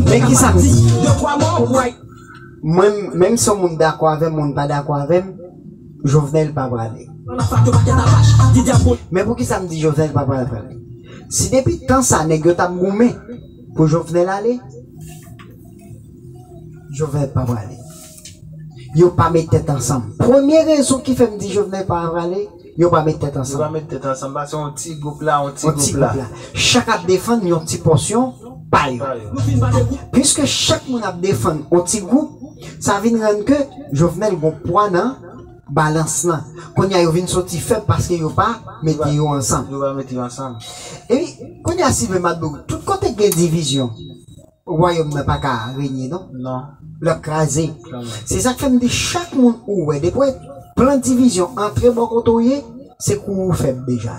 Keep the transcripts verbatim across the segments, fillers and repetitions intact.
Men ki sa m di? Mwen, menm si yon moun dakò avè m, moun pa dakò avè m, Jovenel pa prale. Men poukisa m di Jovenel pa prale? Si depi tan sa nèg yo t ap goumen pou Jovenel ale, Jovenel pa prale. Yo pa met tèt ansanm. Premye rezon ki fè m di Jovenel pa prale, yo pa met tèt ansanm. Yo pa met tèt ansanm, paske yon ti gwoup la, yon ti gwoup la. Chak ap defann yon ti pòsyon pa yo. Piske chak moun ap defann yon ti gwoup, sa vin rann ke Jovenel gon pwa nan balans lan. Kounye a yo vin soti fèb paske yo pa mete yo ansanm. Yo pa mete yo ansanm. Epi, kounye a Sylvain Madboury, tout kote gen divizyon, wayòm nan pa ka renye non. Non. L ap kraze. Se sa k fè m di chak moun ou wè, depi w wè plan divizyon antre bò kote w ye, se kou ou fèb deja.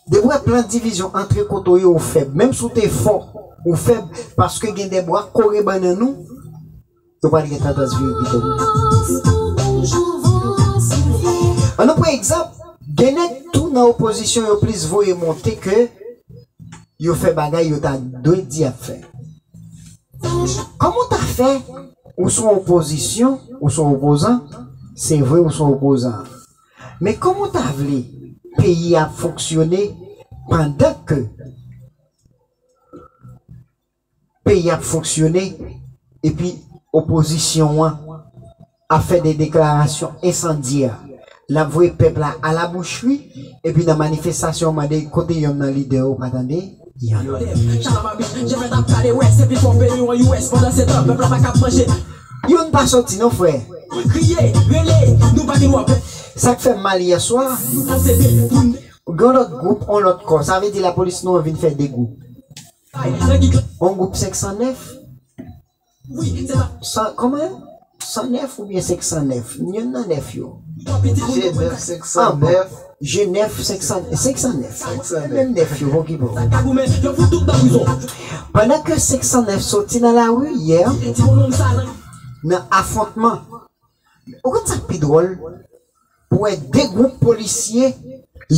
Depi w wè plan divizyon antre kote w ye, ou fèb. Menm si w te fò, ou fèb, paske gen de bwa kore bannann ou, yo pral gen tandans vire kite w. An nou pran egzanp, gen nèg tou nan opozisyon yo plis voye monte ke yo fè bagay yo ta dwe di y ap fè. Kòman w ta fè ou sou opozisyon, ou sou opozan, se vre ou sou opozan. Men kòman w ta vle peyi a fonksyone pandan ke peyi ap fonksyone, epi opozisyon an ap fè de deklarasyon ensandyè. L ap voye pèp la alabouchri, epi nan manifestasyon an mande kote yonn nan lidè yo pa tande yonn. Youn pa soti non frè. Sa k fè m mal yè swa, gen lòt gwoup, on lòt kò. Sa vle di lapolis nou an vin fè de gwoup. On gwoup senk san nèf. San, kòman? San nèf oubyen senk san nèf? Youn nan nèf yo. G nèf, senk san nèf. G nèf, senk san, senk san nèf. Senk san nèf. Menm nèf yo, pa okipe w. Pandan ke senk san nèf soti nan lari yè, nan afwontman, ou konn sa k pi dwòl? Pou wè de gwoup polisye,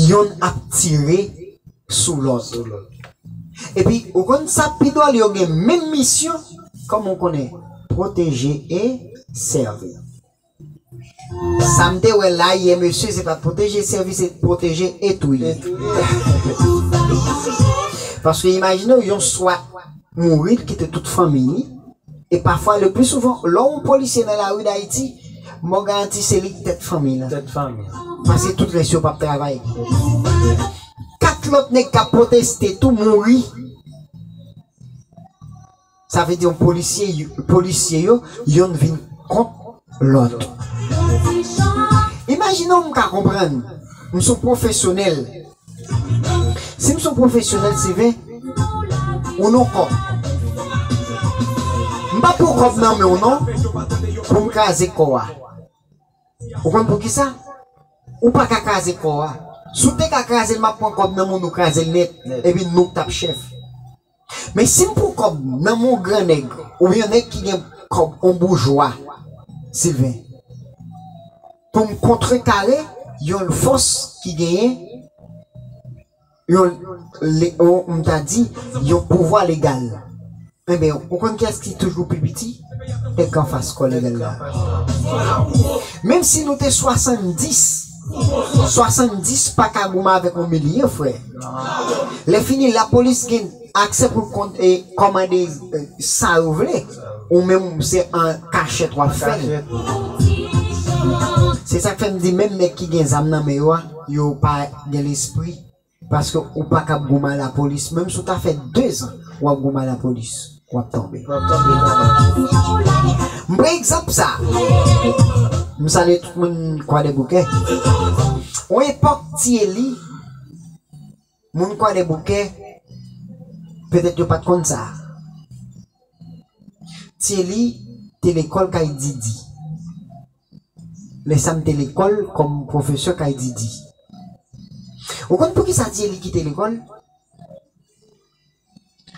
yonn ap tire sou lòt. Epi, ou konn sa pi dwòl, yo gen menm misyon, kòman w konnen, pwoteje e sèvi. Sa m te wè la yè, mesye, se pa t pwoteje e sèvi, se pwoteje e touye. Paske imajine w, yon swat mouri, l kite tout fanmi li. E pafwa, le pli souvan, lè yon polisye nan lari Dayiti, mwen garanti se li k tèt fanmi lan. Tèt fanmi. Paske tout rès yo p ap travay. Kat lòt nèg k ap pwoteste tou mouri. Sa vle di yon polisye, polisye yo, yonn vin kont lòt. Imajine w, m ka konprann, m se yon pwofesyonèl. Si m se yon pwofesyonèl, Sylvain, ou nan kòb. M p ap pran kòb nan men w non, pou m kraze kò a. Ou konn poukisa? Ou pa ka kraze kò a. Si w te ka kraze l, m ap pran kòb nan men w, nou kraze l nèt. Epi nou k t ap chèf. Men si m pran kòb nan men yon gran nèg, oubyen yon nèg ki gen kòb, yon boujwa, Sylvain, pou m kontrekare yon fòs ki genyen yon, le, yon, m ta di, yon pouvwa legal. Enben, ou konn kiyès ki toujou pi piti? Nèg k anfas kò legal la. Menm si nou te swasanndis, swasanndis pa ka goumen avèk yon milye, frè. Lè fini, lapolis gen aksè pou l kon-, e, kòmande, e, sa yo vle. Ou menm, se an kachèt w ap fè l. Se sa k fè m di, menm nèg ki gen zam nan men yo a, yo pa gen lespri. Paske ou pa kab goumen a lapolis. Menm si w ta fè dezan w ap goumen a lapolis, w ap tonbe. W ap tonbe kanmenm. M pran egzanp sa. M salye tout moun Kwadèboukè. Yon epòk, Ti Eli, moun Kwadèboukè, petèt yo pa t konn sa. Ti Eli te lekòl kay Didi. Lè sa m te lekòl kòm pwofesè kay Didi. Ou konn poukisa Ti Eli kite lekòl?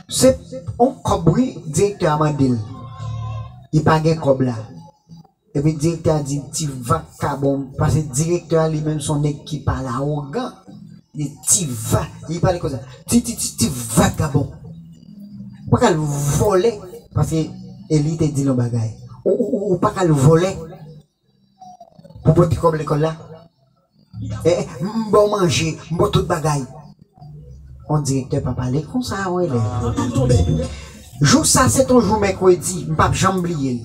Se yon kòb wi, direktè a mande l. Li pa gen kòb la. Epi direktè a di ti vakabon, paske direktè a li menm se yon nèg ki pale awogan. Li ti va, li pale konsa. Ti, ti, ti, ti vakabon. Ou pa ka al vòlè, paske Eli te di l yon bagay. Ou, ou, ou, ou pa ka al vòlè pou pote kòb lekòl la. Eh, eh, m, m ba w manje, m ba w tout bagay. Yon direktè pa pale konsa a yon elèv. Jou sa se t yon jou mèkredi, m p ap janm bliye l.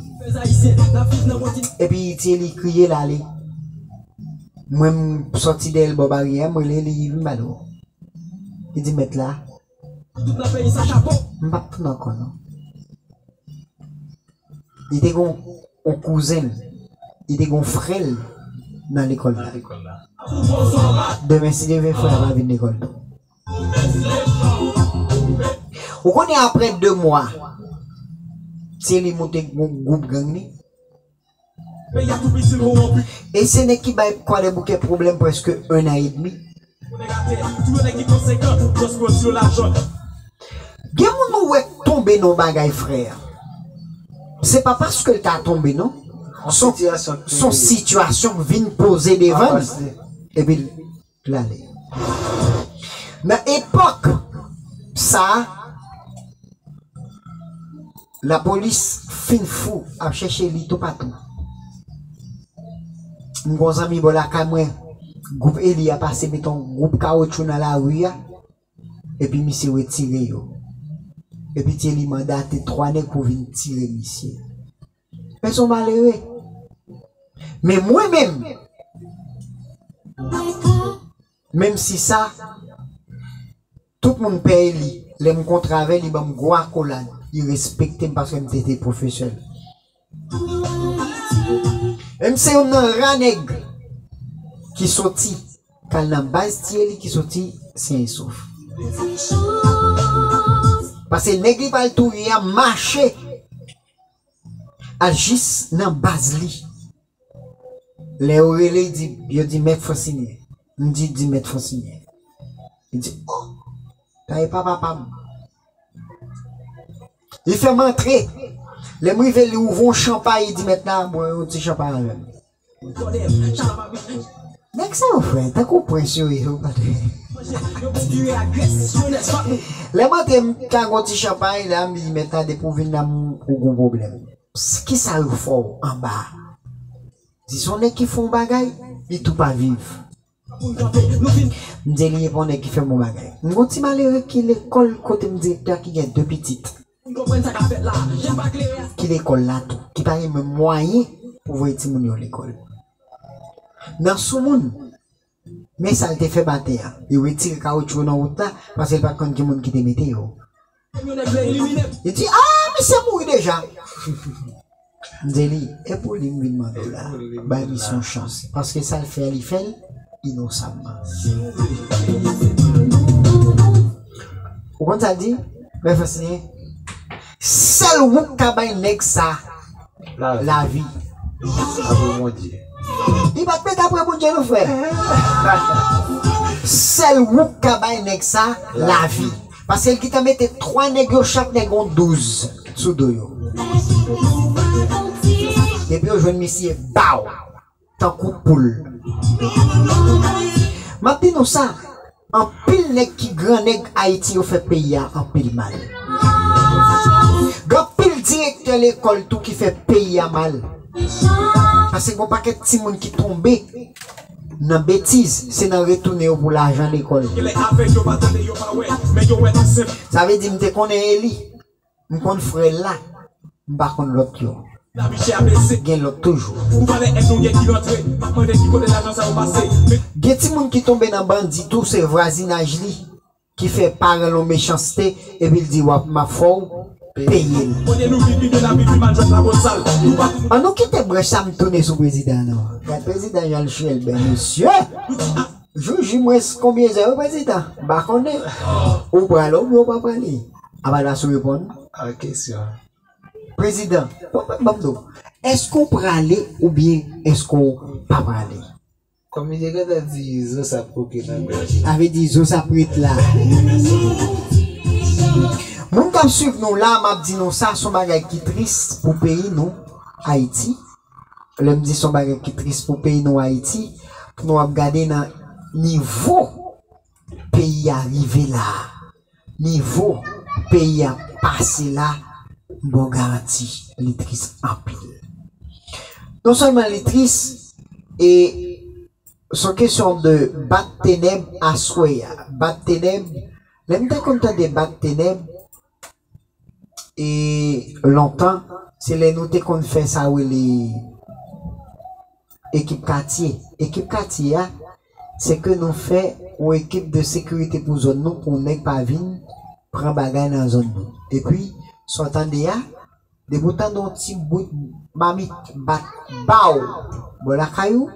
Epi Ti Eli kriye l ale. Mwen m sòti dèyè l bò baryè a, m rele li, vin ba nou. Li di, mèt la, m p ap tounen ankò non. Li te gon yon kouzen l, li te gon frè l nan lekòl la. Demen, si Dye vle, frè a va vin lekòl tou. Ou konnen, apre de mwa, se li monte gwoup gang li. E se nèg ki bay Kwadèboukè pwoblèm prèske en an edmi. Gen moun ou wè k tonbe nan bagay, frè. Se pa paske l ta tonbe non. Son sitiyasyon k vin poze devan l. Epi l ale. Nan epòk sa a, lapolis fin fou ap chèche li toupatou. M gon zanmi bò lakay mwen, gwoup Eli a pase met yon gwoup kawotchou nan lari a, epi misye retire yo. Epi Ti Eli mandate twa nèg pou vin tire misye. Men se yon malere. Men mwen menm, menm si sa, tout moun pè Eli. Lè m kontre avè l, li ban m gwo akolad. Li respekte m paske m te, te pwofesè l. E m se youn nan ra nèg ki soti, k al nan baz Ti Eli, ki soti Sen Souf. Paske nèg li pral touye a mache al jis nan baz li. Lè yo rele, di, yo di, mèt Fransinyen. M di, di mèt Fransinyen. Li di, oh, ta e pa papa m. Li fè m antre. Lè m rive, li ouvri yon chanpay, li di, mèt la, bwè yon ti chanpay avè m. Nèg sa yo fè, tankou prens yo ye, yo pa t. Lè m antre, m lage yon ti chanpay, la, m di, mèt la, depi w vin la, m, ou gon pwoblèm. Kisa yo fè w anba a? Di se yon nèg ki fè yon bagay, li tou pa viv. M di li, e pa yon nèg ki fè m yon bagay. M gon ti malere ki lekòl kote m direktè a ki gen de pitit. Ki lekòl la tou, ki pa gen menm mwayen pou voye timoun yo lekòl. Nan soumoun, men sa l te fè maten an. Li retire kawotchou yo nan wout la, paske l pa t konn ki moun ki te mete yo. Li di, ah, misye mouri deja. M di li, e pou li m vin mande w la. Bay misye yon chans. Paske sa l fè, li fè l inosamman. Ou konn sa l di? Mè Fransinen, sèl ou k ka bay nèg sa lavi. Apre Bondye. Li pa t mete apre Bondye non, frè. Sèl ou k ka bay nèg sa lavi. Paske l gentan mete twa nèg yo, chak nèg yon douz sou do yo. Depi yo jwenn misye, baw, tankou poul. M ap di nou sa, anpil nèg ki gran nèg Ayiti yo fè peyi a anpil mal. Gen anpil direktè lekòl tou ki fè peyi a mal. Paske gon pakèt timoun ki tonbe nan betiz, se nan retounen yo pou lajan lekòl. Sa vle di m te konnen Eli, m konn frè l la, m pa konn lòt yo. Gen lòt toujou. Gen timoun ki tonbe nan bandi tou, se vwazinaj li ki fè paran l yon mechanste, epi l di, w ap, m ap fè w peye l. Annou kite branch sa, m tounen sou prezidan an non. Gad prezidan Jean Chilbert, mesye! Jou jimwens konbyen zè wi prezidan? M pa konnen. Ou prale oubyen ou pa prale? Apa l pa sou reponn? A kesyon. Prezidan, ban m di w, èske w prale oubyen èske w pa prale? Kòm li te gentan di zo sa ap koke nan gòj la. Sa vle di zo sa ap ret la. Moun k ap swiv nou la, m ap di nou sa, se yon bagay ki tris pou peyi nou, Ayiti. Lè m di se yon bagay ki tris pou peyi nou, Ayiti, pou nou ap gade nan nivo peyi a rive la. Nivo peyi a pase la, m ba w garanti, li tris anpil. Non sèlman li tris, e se yon kesyon de bat tenèb aswè a. Bat tenèb, lè m te konn tande bat tenèb, e lontan, se lè nou te konn fè sa yo rele ekip katye. Ekip katye a, se ke nou fè yon ekip de sekirite pou zòn nou, pou yon nèg pa vin pran bagay nan zòn nou. Epi, sa w tande a, depi w tande yon ti bout mamit bat baw bò lakay ou,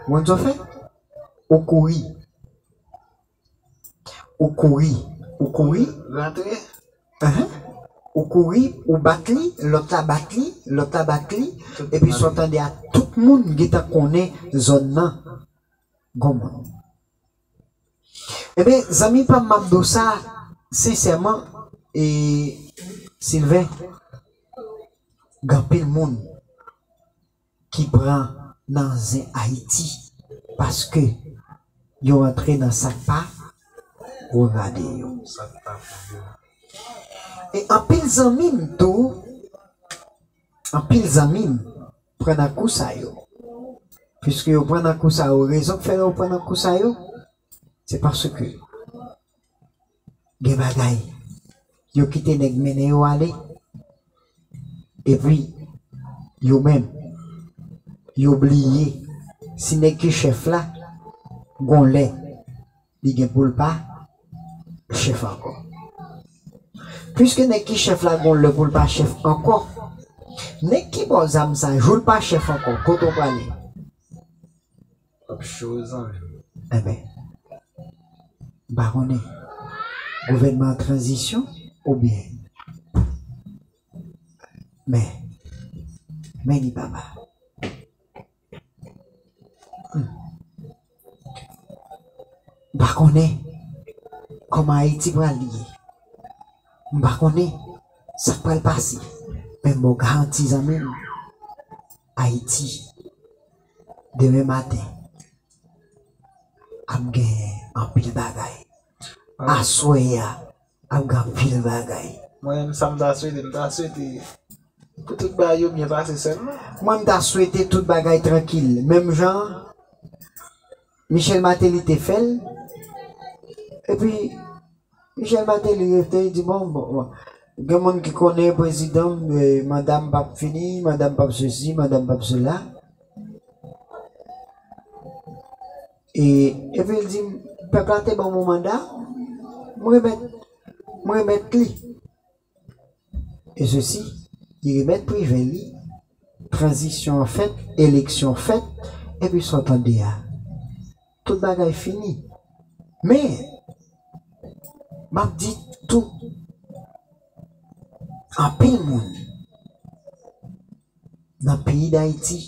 ou konn sa w fè? Ou kouri. Ou kouri. Ou kouri. Rantre. Ahan. Ou kouri, ou bat li, lòt la bat li, lòt la bat li, tout epi moun sa w tande a, tout moun gentan konnen zòn nan gon moun. Ebyen, zanmi pa m, m ap di w sa, sensèman, e Sylvain, gen anpil moun ki pran nan zen Ayiti, paske yo antre nan sa k pa regade yo. Sa k pa pou yo. E anpil zanmi m tou, anpil zanmi m pran nan kou sa yo. Piske yo pran nan kou sa yo, rezon k fè yo pran nan kou sa yo, se paske gen bagay, yo kite nèg mennen yo ale. Epi, yo menm, yo bliye si nèg ki chèf la, gon lè, li gen pou l pa chèf ankò. Piske nèg ki chèf la gon lè pou l pa chèf ankò, nèg ki ba w zam sa, jou l pa chèf ankò, kote w prale? Ap cho, zanmi m. Enben, m pa konnen. Gouvènman tranzisyon oubyen. Men, men li papa. Hmm. M pa konnen kòman Ayiti pral ye. M pa konnen sa k pral pase. Men m ba w garanti, zanmi m, Ayiti, demen maten, ap gen anpil bagay. Ah. Aswè a, ap gen anpil bagay. Mwen menm, sa m ta swete, m ta swete pou tout bagay yo byen pase sèlman. Mwen, m ta swete tout bagay trankil. Menm jan Michel Martelly te fè l. Epi, Michel Martelly rete, li di, bon, bon, bon. Gen moun ki konnen prezidan, eh, manda m p ap fini, manda m p ap sesi, manda m p ap sela. E, epi l di, pèp la te ban m yon manda, m remèt, m remèt li. E sesi, li remèt privè li, tranzisyon an fèt, eleksyon fèt, epi sa w tande a, tout bagay fini. Men, m ap di tou, anpil moun nan peyi Dayiti,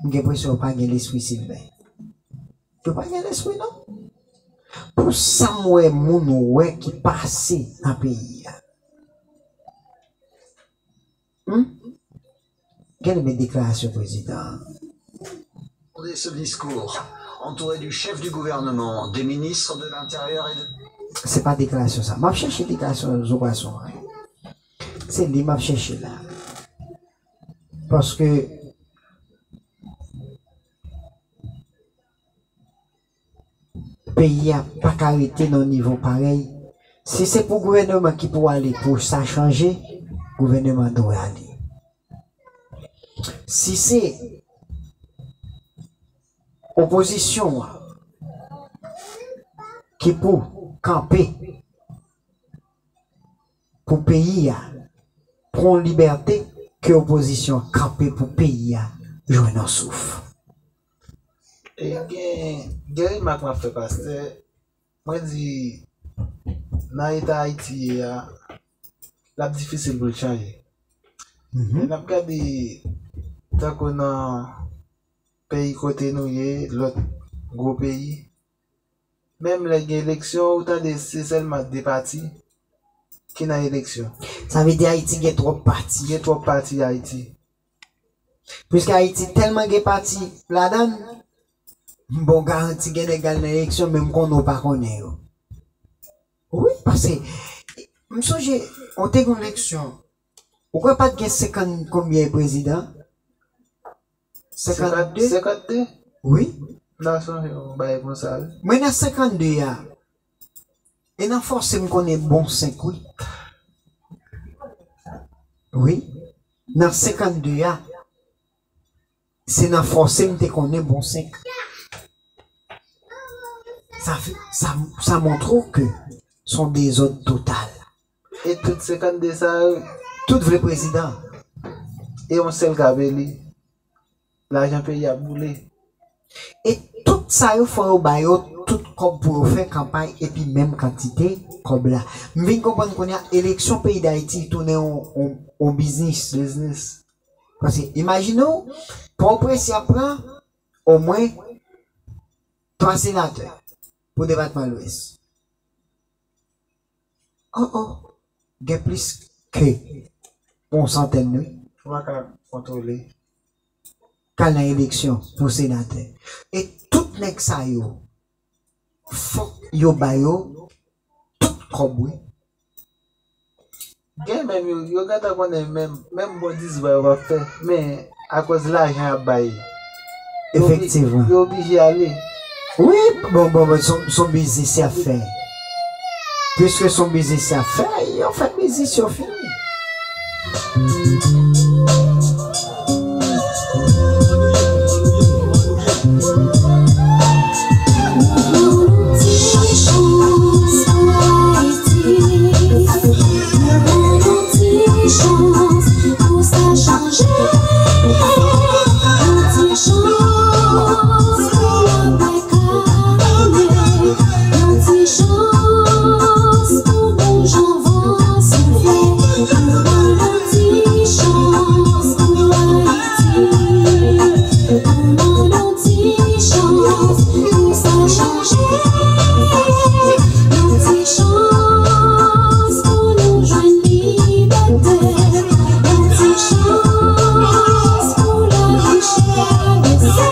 m gen enpresyon yo pa gen lespri Sylvain. Yo pa gen lespri, non. Pou sa m wè moun wè ki pase nan peyi a. Hmm? Gade men deklarasyon prezidan an. Ce discours, entouré du chef du gouvernement, des ministres de l'Intérieur et de... Se pa deklarasyon sa. M ap chèche deklarasyon zo pwason an. Se li m ap chèche la. Paske peyi a pa ka rete nan nivo parèy. Si se pou gouvèneman ki pou ale pou sa chanje, gouvèneman dwe ale. Si se opozisyon an ki pou kanpe pou peyi a, pran libète, ke opozisyon kanpe pou peyi a jwenn yon souf. E gen, gen remak m ap fè, pastè. Mwen di, nan eta Ayiti ye a, l ap difisil pou l chanje. Mhm. Lè n ap gade, tankou nan peyi kote nou ye, lòt gwo peyi, menm lè gen eleksyon, ou tande se sèlman de pati ki nan eleksyon. Sa vle di Ayiti gen twòp pati. Gen twòp pati Ayiti. Piske Ayiti tèlman gen pati ladan l, m ba w garanti gen nèg k al nan eleksyon, men m konnen w pa konnen yo. Wi, paske M sonje, ou te gen yon eleksyon. Ou kwè pa t gen senkant konbyen prezidan? Senkant de? Senkant de? Wi. M ta sonje yon bagay konsa, wi. Mwen nan senkant de a. E nan fòse m konnen bon senk, wi. Wi. Nan senkant de a. Se nan fòse m te konnen bon senk. Sa fè, sa, sa montre w ke se yon dezòd total. E tout senkant de sa yo, tout vle prezidan. E yon sèl k ap eli. Lajan peyi ap boule. E tout sa yo fò yo ba yo tout kòb pou yo fè kanpay epi menm kantite kòb la. M vin konprann kounye a eleksyon peyi Dayiti tounen yon, yon, yon biznis. Biznis. Paske imajine w, Pòtoprens y ap pran omwen twa senatè pou depatman Lwès. Oh, oh, gen plis ke yon santèn, wi. Ou pa ka kontwole. K al nan eleksyon pou senatè. E tout nèg sa yo, fòk yo ba yo tout kòb, wi. Gen menm yo, yo gentan konnen menm, menm bon dis vwa yo p ap fè. Men, akoz lajan y ap bay, yo obli-, efektivman, yo oblije ale. Wi, bon, bon, bon, se yon, se yon biznis y ap fè. Piske se yon biznis y ap fè, yo fè biznis yo fini. Ti chans pou Ayiti. Yon ti chans pou sa chanje. Yon ti chans pou lapè ka remen. Yon ti chans pou bon jan van soufle. Yon ti chans pou Ayiti. Ti chans pou sa chanje. Yon ti chans pou nou jwenn libète. Yon ti chans pou lavi chita bese.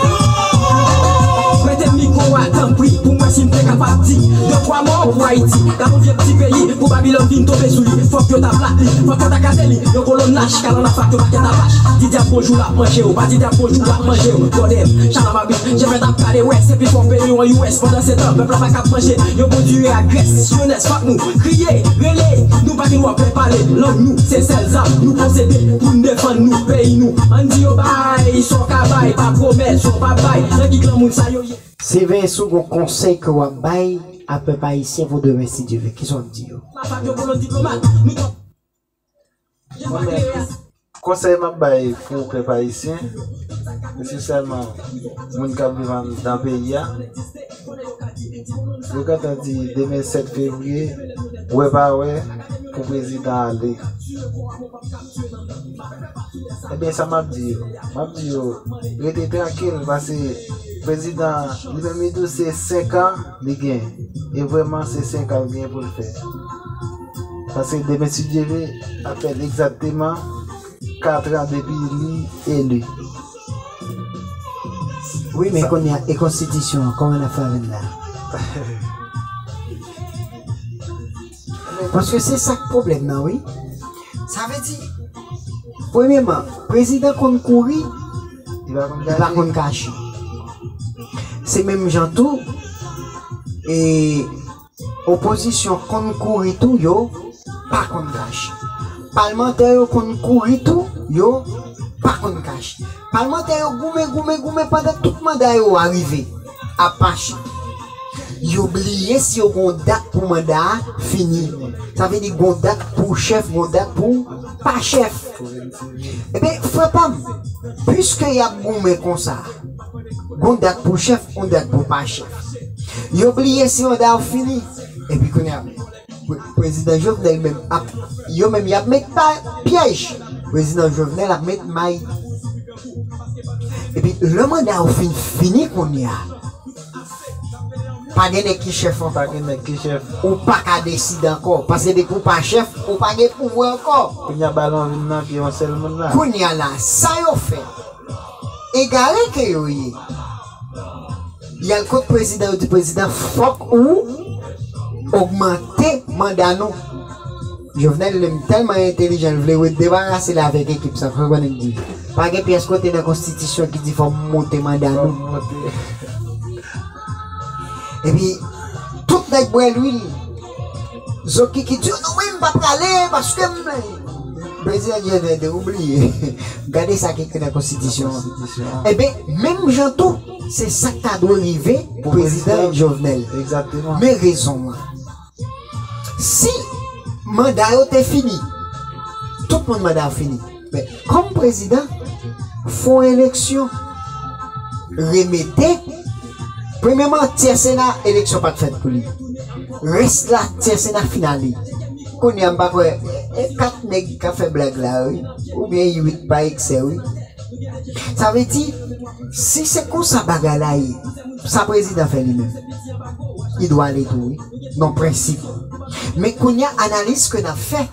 Prete m mikwo a, tanpri, pou m wè si m te kapab di de twa mo pou Ayiti. Gade yon vye ti peyi, pou Babilòn vin tonbe sou li. Fòk yo ta plat li, fòk yo ta kraze li. Yon kolòn lach, kalann ap fak, yo pa kèt ap ach. Di dyab bonjou, l ap manje w. Pa di dyab bonjou, l ap manje w. Gòdè m, chalama Jen fèt ap gade wè, se pi fò peyi w an U S. Pandan se tan, pèp la pa kab manje. Yo pwodui a Grès, Lyonès, fòk nou kriye, rele. Nou pa gen dwa pè pale, lang nou se sèl zam nou posede pou n defann nou, peyi nou. Ann di yo bay, sa w ka bay, pa pwomèt, sa w p ap bay. Nan ki granmoun sa yo ye? Sylvain, si w gon konsèy ke w ap bay a pèp ayisyen pou demen, si Dye vle, kisa w ap di yo? Masak yo kolon diplomat, nou t ap Mwen menm, konsèy m ap bay pou pèp ayisyen, espesyalman moun k ap viv anndan peyi a, yo gentan di demen sèt fevriye, wè pa wè, pou prezidan ale. Ebyen, sa m ap di yo? M ap di yo, rete trankil, paske prezidan, li menm, li di w se senk an li gen. E vrèman, se senk an l gen pou l fè. Paske demen, si Dye vle, ap fè egzakteman kat an depi li eli. Wi, men kounye a, e konstitisyon an, kòman n ap fè avè l la? Paske se sa k pwoblèm nan, wi. Sa vle di, premyeman, prezidan konn kouri, li pa konn kache. Se menm jan tou, e, opozisyon konn kouri tou, yo pa konn kache. Palmantè yo konn kouri tou, yo pa konn kache. Palmantè yo goumen, goumen, goumen pandan tout manda yo a rive ap mache. Yo bliye si yo gon dat pou manda a fini. Sa vle di gon dat pou chèf, gon dat pou pa chèf. Ebyen, frè pa m, piske y ap goumen konsa, gon dat pou chèf, gon dat pou pa chèf. Yo bliye si manda yo fini. Epi kounye a, pre-, prezidan Jovenel menm ap, yo menm y ap met pa-, pyèj. Prezidan Jovenel ap met may. Epi lè manda yo fin fini kounye a, pa gen nèg ki chèf ankò. Pa gen nèg ki chèf. Ou pa ka deside ankò. Paske depi w pa chèf, ou pa gen pouvwa ankò. Kounye a, balon vin nan pye yon sèl moun la. Kounye a la, sa yo fè, egare ke yo ye. Y al kot prezidan, yo di, "Prezidan, fòk ou ogmante manda nou." Jovenel li menm tèlman entelijan, l vle debarase l avèk ekip sa. Fò konnen di. Pa gen pyès kote nan konstitisyon ki di fò m moute manda nou. Epi, tout nèg bwè lwil. Zokiki di, non, wi, m pa prale, paske m... Prezidan Jovenel te oubliye. Gade sa ki ekri nan konstitisyon an. Konstitisyon an. Ebyen, menm jan tou, se sa k ta dwe rive prezidan Jovenel. Egzakteman. Men rezon an. Si manda yo te fini, tout moun manda yo fini. Men, kòm prezidan, fè yon eleksyon, remete, premyèman, tyè Sena, eleksyon pa t fèt pou li. Rès la, tyè Sena fin ale. Kounye a, m pa kwè, e, e kat nèg k ap fè blag la, wi. Oubyen uit pa eksè, wi. Sa vle di, si se konsa bagay la ye, sa prezidan fè li menm, li dwe ale tou, wi. Nan prensip. Men kounye a, analiz ke n ap fè,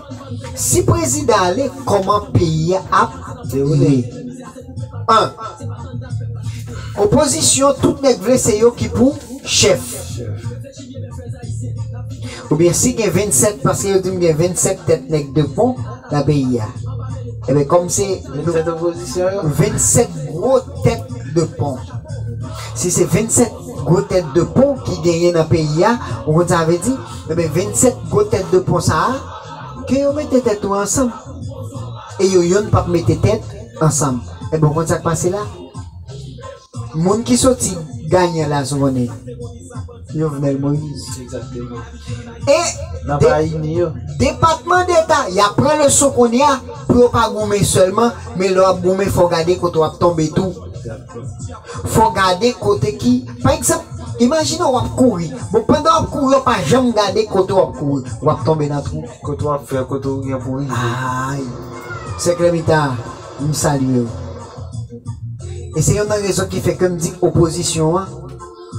si prezidan ale, kòman peyi a ap ye? An, opozisyon, tout nèg vle se yo ki pou chèf. Oubyen si gen vennsèt, paske yo di m gen vennsèt tèt nèg de pon nan peyi a. Ebyen, kòm se vennsèt gwo tèt de pon. Si se vennsèt gwo tèt de pon ki genyen nan peyi a, ou konn sa vle di? Ebyen, vennsèt gwo tèt de pon sa a, ke yo mete tèt yo ansanm. E yo yonn p ap mete tèt ansanm. Ebyen, ou konn sa k pase la? Moun ki soti ganyan la, sou konnen, Jovenel Moïse. Egzakteman. E depatman deta, y ap pran leson kounye a pou yo pa goumen sèlman, men lè w ap goumen, fò w gade kote w ap tonbe tou. Fò w gade kote ki, pa egzanp, imajine w ap kouri. Bon, pandan w ap kouri, w pa janm gade kote w ap kouri. W ap tonbe nan twou. Kote w ap fè, kote w gen pou rive. Ay. Sè Klèmita, m salye w. E se youn nan rezon ki fè ke m di opozisyon an,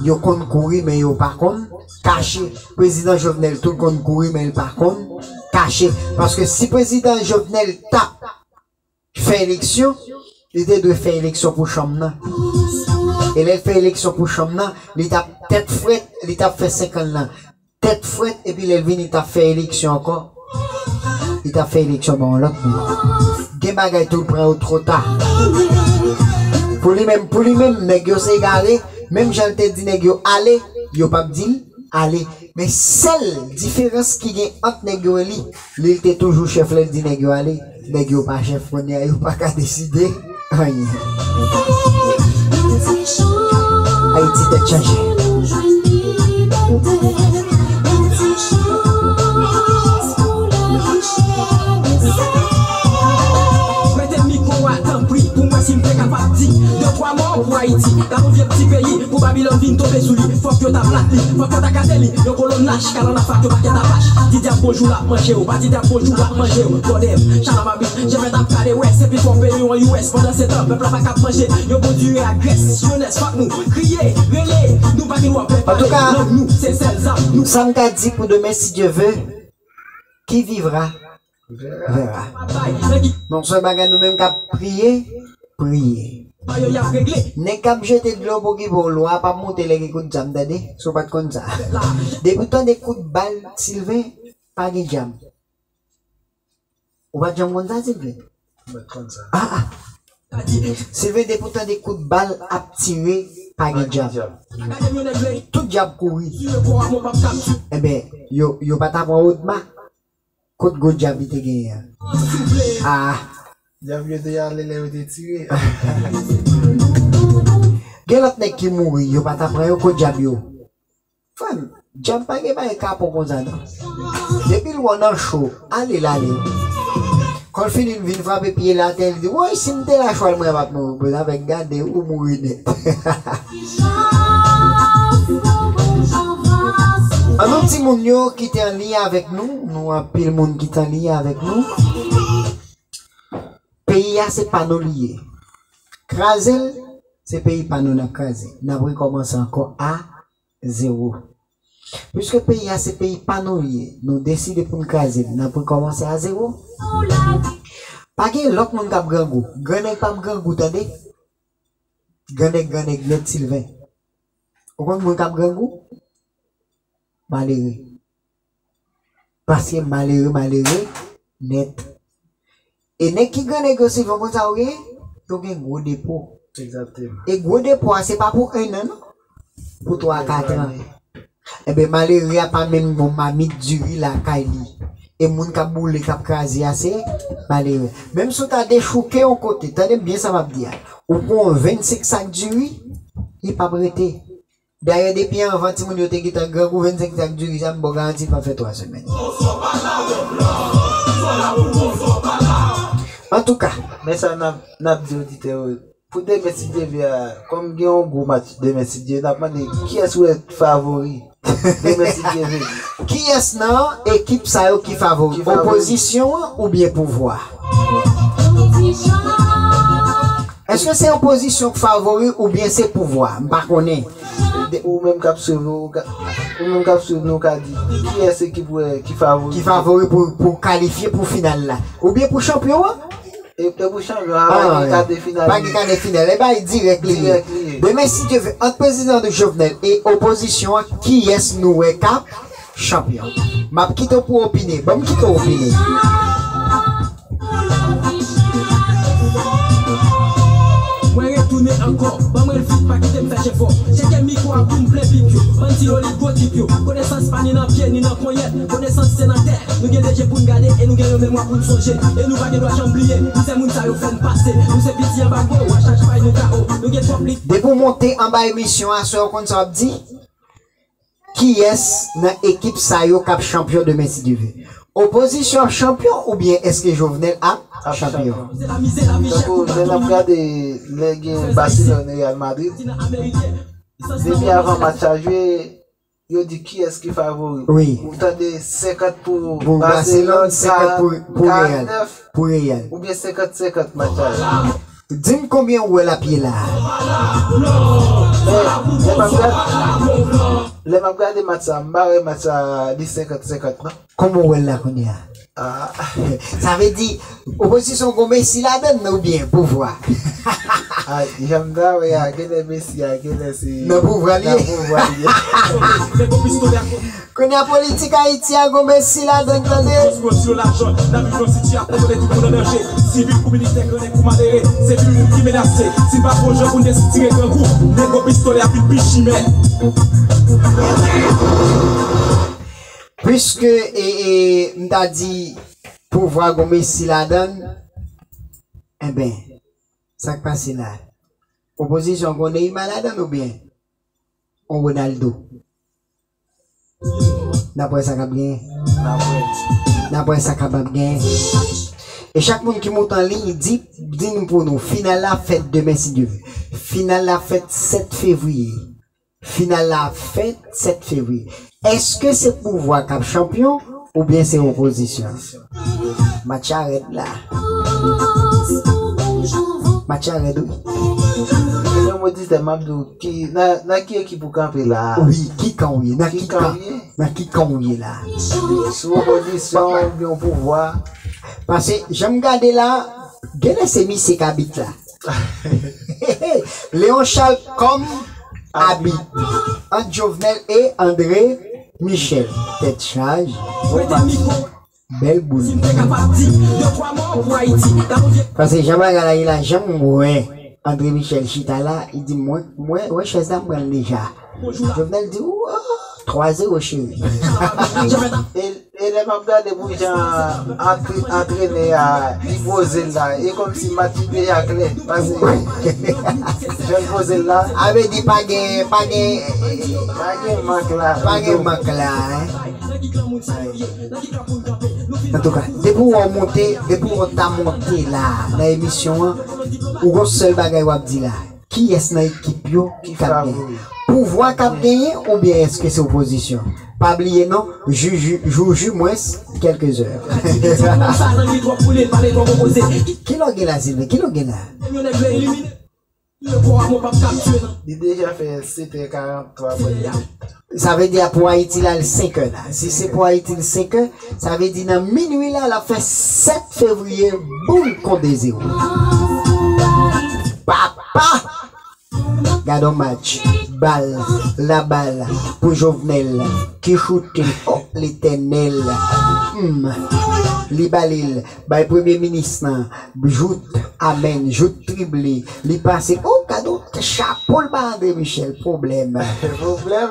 yo konn kouri, men yo pa konn kache. Prezidan Jovenel tou l konn kouri, men l pa konn kache. Paske si prezidan Jovenel t ap fè eleksyon, li te dwe fè eleksyon pou chanm nan. E lè l fè eleksyon pou chanm nan, li t ap tèt frèt, li t ap fè senk an nan tèt frèt, epi lè l vini, li t ap fè eleksyon ankò. Li t ap fè eleksyon ba yon lòt moun. Gen bagay tou, l pran yo twò ta. Pou li menm, pou li menm, nèg yo se egare, menm jan l te di nèg yo ale, yo p ap di l ale. Men sèl diferans ki gen ant nèg yo e li, li, li te toujou chèf lè l di nèg yo ale. Nèg yo pa chèf kounye a, yo pa ka deside anyen. Ayiti tèt chaje. Prete mikwo a, tanpri, pou mwen si m te kapab di de twa mo pou Ayiti. Gade yon vye ti peyi, pou Babilòn vin tonbe sou li. Fòk yo ta plat li, fòk yo ta kase li. Yon kolonn lach, kalann afak, yo pa kèt apach. Di dyab bonjou, l ap manje w. Pa di dyab bonjou, l ap manje w. Gòdèm, chalamabit, jefèt ap kale wè. Se pi fò peyi w an U S. Pandan se tan, pèp la pa kab manje. Yo pwodui a Grès, Lyonès, fòk nou kriye, rele. Nou pa gen dwa pè pale. Antouka, lang nou, se sèl zam nou. Sa m ka di pou demen, si Dye ve, qui vivra, verra. Men yon sèl bagay, nou menm k ap priye, priye. Nèg k ap jete dlo pou okipe w, lwa p ap moute lè gen kout djab, tande, si w pa t konn sa. Depi w tande kout bal, Sylvain, pa gen djab. Ou pa t janm konn sa, Sylvain? Mwen konn sa. Ah, ah. Sylvain, depi w tande kout bal ap tire, pa gen djab. Tout djab kouri. Enben, yo, yo pa t ap pran Odma. Kot gwo djab li te genyen an? Ah. Djab yo te ale lè yo te tire. Gen lòt nèg ki mouri, yo pa ta pran yo, kot djab yo? Frè m, djab pa gen bagay kapon konsa non. Depi l wè w nan cho, ale l ale. Kon l fini, l vin frape pye l atè, li di, woy, si m te la chwal mwen ap mouri. Bon, avèk gade, ou mouri nèt. An nou timoun yo ki te an liy avèk nou, nou anpil moun ki te an liy avèk nou. Peyi a se pa nou li ye. Kraze l, se peyi pa nou n ap kraze. N ap rekòmanse ankò a zewo. Piske peyi a se peyi pa nou li ye, nou deside pou n kraze l, n ap rekòmanse a zewo. Pa gen lòt moun k ap grangou. Grannèg p ap grangou, tande. Grannèg, grannèg nèt, Sylvain. Ou konn moun k ap grangou? Malere. Paske malere, malere nèt. E nèg ki gran nèg yo, Silvan, konn sa yo gen? Yo gen gwo depo. Egzakteman. E gwo depo a, se pa pou ennan, non. Pou twa a katran. Ebyen, malere a pa menm gon mamit diri lakay li. E moun k ap boule, k ap kraze a, se malere. Menm si w ta dechouke yon kote, tande m byen sa m ap di a. Ou pran yon vennsenk sak diri, li p ap rete. Dayè, depi anvan timoun yo te gentan grangou, vennsenk sak diri sa, m ba w garanti l p ap fè twa semèn. Antouka. Men sa n ap, n ap di oditè yo, pou demen si Dye vle a, kòm gen yon gwo match demen si Dye, n ap mande kiyès ou wè favori demen si Dye vle. Kiyès nan ekip sa yo ki favori? Ki favori? Opozisyon an oubyen pouvwa? Èske se opozisyon k favori oubyen se pouvwa? M pa konnen. De- Ou menm k ap swiv, ou ka- ou menm k ap swiv nou ka di kiyès ekip ou wè ki favori. Ki favori pou, pou kalifye pou final la. Oubyen pou chanpyon an? E, e pou chanpyon an, pa gen kade final. Pa gen kade final. E bay dirèk li ye. Dirèk li ye. Demen, si Dye vle, ant prezidan Jovenel e opozisyon an, kiyès nou wè k ap chanpyon? M ap kite w pou opine. Ban m kite w opine. Mwen retounen ankò, ban mwen l vit, pa kite m fè jefò. Tcheke mikwo a pou m plen pip yo. Bann ti lolit gwo tip yo. Konesans pa ni nan pye, ni nan ponyèt. Konesans se nan tèt. Nou gen de je pou n gade e nou gen yon memwa pou n sonje. E nou pa gen dwa janm bliye. Mizè moun sa yo fè n pase. Nou se piti anba gwo wa, chak fay nou K O. Nou gen twòp lit. Depi w monte anba emisyon an, aswè w konn sa w ap di? Kiyès nan ekip sa yo k ap chanpyon demen si Dye vle? Opozisyon ap chanpyon oubyen èske Jovenel ap chanpyon? Tankou lè n ap gade, lè gen Barcelone, Real Madrid, depi avan match la jwe, yo di kiyès ki favori. Wi. Ou tande senkant pou Barcelone, senkant pou Real. Pou Real. Oubyen senkant senkant match la ye. Di m konbyen ou wè l ap ye la a. Men, lè m ap gade, lè m ap gade match sa, m pa wè match sa li senkant senkant non. Kòman w wè l la kounye a? Ah. Sa vle di, opozisyon gon Messi ladann oubyen pouvwa? Ah, jan m ta wè a, genlè Messi a, genlè se nan pouvwa li ye. Nan pouvwa li ye. Kounye a politik Ayiti a gon Messi ladann, tande. Gwo silo lajan, n ap viv yon sitiyasyon kote tout moun an danje. Sivil kou militè, gran nèg kou malere, se pi moun ki menase. Si n pa fè yon jan pou n desitire grangou, nèg gwo pistolè ap vin pi chimè. Piske, e, e, m ta di pouvwa gon Messi ladann, enben, sa k pase la? Opozisyon gon Neymar ladann oubyen on Ronaldo? N ap wè sa k ap genyen. N ap wè. N ap wè sa k ap ap genyen. E chak moun ki moute an liy, di, di nou pou nou, final la fèt demen si Dye vle. Final la fèt sèt fevriye. Final la fèt sèt fevriye. Èske se pouvwa k ap chanpyon oubyen se opozisyon? Match la rèd la. Match la rèd, wi. Ebyen, moditè, m ap di w, ki, nan, nan ki ekip ou kanpe la a? Wi, ki kan w ye? Nan ki kan? Nan ki kan w ye la? Sou opozisyon oubyen w pouvwa? Paske, jan m gade la, genlè se misye k abit la. Léon Charles kòm abit. Ant Jovenel e André Michel. Tèt chaje. Bèl boul. Paske jan bagay la ye la, jan m wè André Michel chita la, li di, "Mwen, mwen, wè chèz la, m pran l deja." Jovenel di, "Ou, ah, twa zewo, cheri." E, e lè m ap gade pou jan antre-, antrenè a, li poze l la, e kòmsi match li deja klè. Paske jan l poze l la. A vle di pa gen, pa gen, pa gen mank la. Pa gen mank la, en. Antouka, depi w wè w monte, depi w wè w ta monte la, nan emisyon an, ou gon sèl bagay w ap di la. Kiyès nan ekip yo ki k ap genyen? Pouvwa k ap genyen oubyen èske se opozisyon? Pa bliye non, Juju, Juju mwens kèlke zè. Kilè w gen la, Silven? Kilè w gen la? Li deja fè setè karant twa. Sa vle di a pou Ayiti la, l senkè la. Si se pou Ayiti, l senkè, sa vle di nan minwi la, l ap fè sèt fevriye, boul kont de zewo. Papa! Gade yon match. Bal, labal, pou Jovenel, ki choute, oh, Letènèl, hmm, li bale l, bay premye minis lan, jout, amèn, jout trible, li pase, oh, gade yon chapo l ba André Michel, pwoblèm. Pwoblèm.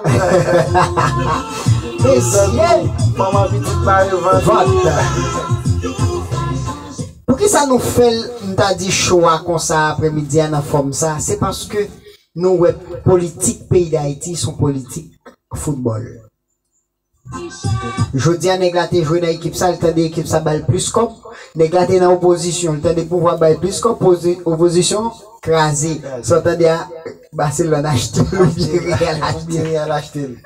Mesye, manman pitit pa revande. Vant. Poukisa nou fè l, m ta di cho a konsa aprèmidi a nan fòm sa? Se paske nou wè politik peyi Dayiti se yon politik foutbòl. Jodi a, nèg la te jwe nan ekip sa, li tande ekip sa ba l plis kòb. Nèg la te nan opozisyon, li tande pouvwa ba l plis kòb, pozi-, opozisyon kraze. Sa w tande a, Barcelone achte l oubyen Real achte l.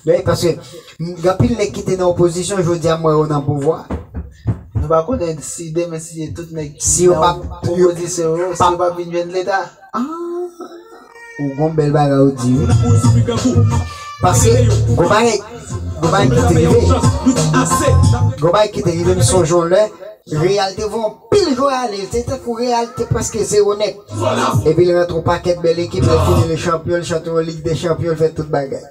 Wi, paske, m, gen anpil nèg ki te nan opozisyon, jodi a m wè yo nan pouvwa. Nou pa konnen si demen, si tout nèg ki nan opozisyon yo, si yo p ap vin jwenn leta. Ah, ou gon bèl bagay ou di, wi. Paske, gon bagay, gon bagay ki te rive. Gon bagay ki te rive, m sonje yon lè, Real te voye anpil jwè ale, l te tankou Real te prèske zewo nèt. Epi l rantre yon pakèt bèl ekip, lè fini li chanpyon, li chanpyon Lig dè Chanpyon, l fè tout bagay.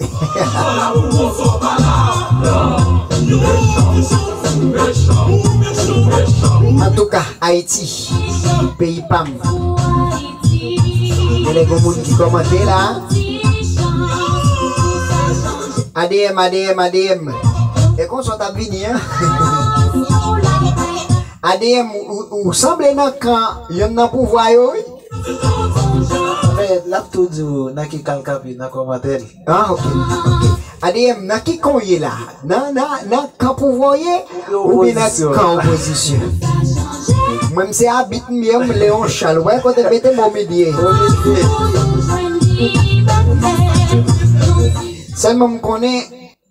Antouka, Ayiti, peyi pa m. Genlè gon moun ki kòmante la. A D M, A D M, A D M. E konsa w t ap vini, an? A D M, ou, ou, ou sanble nan kan yonn nan pouvwa yo, wi. Men, l ap tou di w nan ki kan l kanpe nan kòmantè l. Ah, ok, ok. A D M, nan ki kan w ye la? Nan, nan, nan kan pouvwa w ye? Oubyen nan kan opozisyon? Mwen, m se abit m ye, m le yon chal. Ou wè kote m mete m omilye. Sèlman m konnen,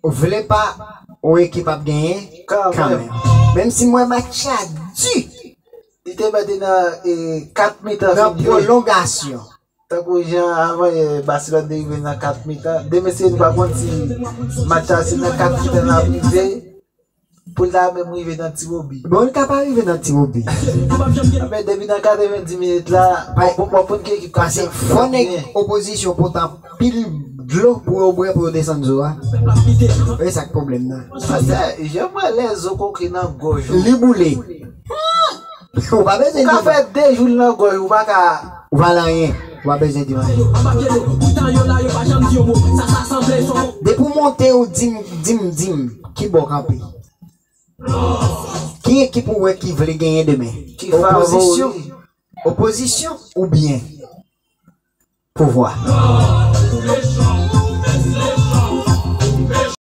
vle pa, yon ekip ap genyen kanmenm. Menm si m wè match la di. Li te mete nan, e, kat mitan fini jwe. Nan pwolongasyon. Tankou jan avan yè Barcelone te rive nan kat mitan. Demen se nou pa konn si match la se nan kat mitan l ap rive. Pou l ta menm rive nan ti wobi. Bon, li ka pa rive nan ti wobi. Men depi nan katrevenndis minit la, w ap konn ki ekip k ap fè byen. Paske fò nèg opozisyon pote anpil dlo pou yo bwè pou yo desann zo a. E sa k pwoblèm nan. Pastè, jan m wè lè zo koke nan gòj ou. Li boule. Ou pa bezwen di m. Ou ka fè de jou l nan gòj ou, ou pa ka. Ou pa la anyen. Ou pa bezwen di m anyen. Depi w monte, ou di m, di m, di m, ki bò w kanpe? Ki ekip ou wè ki vle genyen demen? Ki favori? Opozisyon. Opozisyon oubyen pouvwa?